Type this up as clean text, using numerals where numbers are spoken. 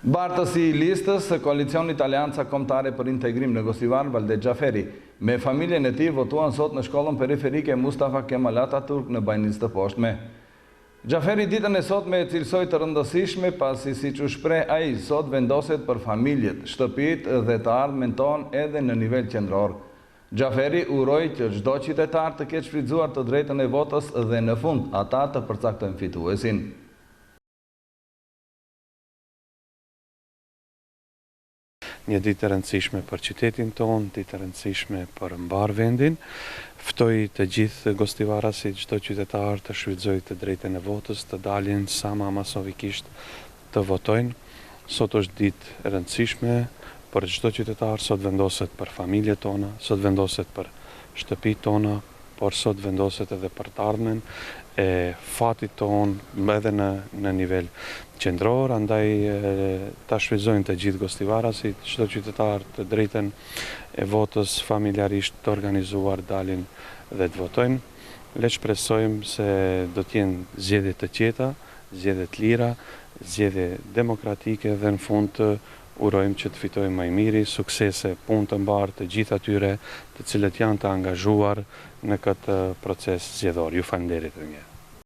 Bartësi i listës së koalicionit Aleanca Kombëtare për Integrim në Gostivar, Valdet Xhaferi, me familjen e tij votuan sot në shkollën periferike Mustafa Kemal Ataturk në Banjskë të Poshtme. Xhaferi ditën e sotme e cilësoi të rëndësishme pasi siç u shpreh ai, sot vendoset për familjet, shtëpitë dhe të ardhmen tonë edhe në nivel qendror. Xhaferi uroi që çdo qytetar të ketë shfrytëzuar të drejtën e votës dhe në fund ata të përcaktojnë fituesin. Një ditë e rëndësishme për qytetin tonë, ditë e rëndësishme për mbarë vendin. Ftoj të gjithë gostivarasit, çdo qytetar të shfrytëzojë të drejtën e votës, të dalin sa ma masovikisht të votojnë. Sot është ditë e rëndësishme për çdo qytetar, sot vendoset për familjet tona, sot vendoset për shtëpitë tona, por sot vendoset edhe për të ardhmen e fatit tonë edhe në në nivel qendror, andaj ta shfrytëzojnë të gjithë gostivarasit, çdo qytetar të drejtën e votës familjarisht të organizuar dalin dhe të votojnë. Le të shpresojmë se do të jenë zgjedhje të qeta, zgjedhje të lira, zgjedhje demokratike dhe në fund Urojmë që të fitojë më i miri, suksese, punë të mbarë të gjithë atyre të cilët janë të angazhuar në këtë proces zgjedhor. Ju faleminderit edhe një herë.